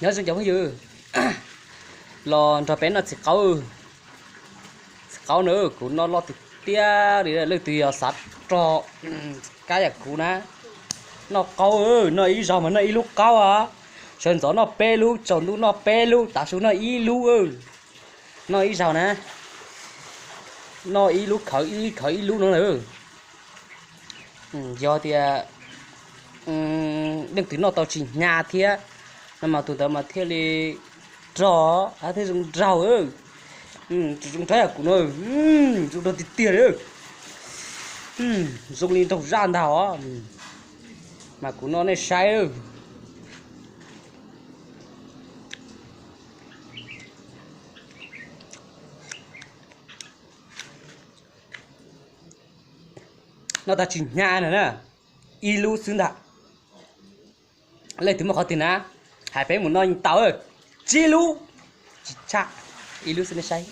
Nyob zoo cov phooj ywg, los nrog peb noj txiv qaub. Txiv qaub na, kuv noj loj tiag tiag li, leej twg yog xav rog kab yam kuv na, noj qaub, noj ib zaug mas noj ib lub qaub os. Sawv ntxov noj peb lub, tsaus ntuj noj peb lub, tav su noj ib lub. Noj ib zaug na, noj ib lub khawv ib khawv ib lub no na. Yog tias leej twg noj tau tsis hnyav thiab no mas tus ntawd mas thiaj li rog, thiaj zoo nraug. Zoo nraug yam kuv no, zoo nraug tiag tiag li. Zoo li nraug zaj ntag os. Mas kuv noj nej saib. Noj tag tsis hnyav na, ib lub xwb ntag. Leej twg muaj qhov twg na, hais peb mus noj tau, tsib lub, tsis tshaj, ib lub xwb nej saib.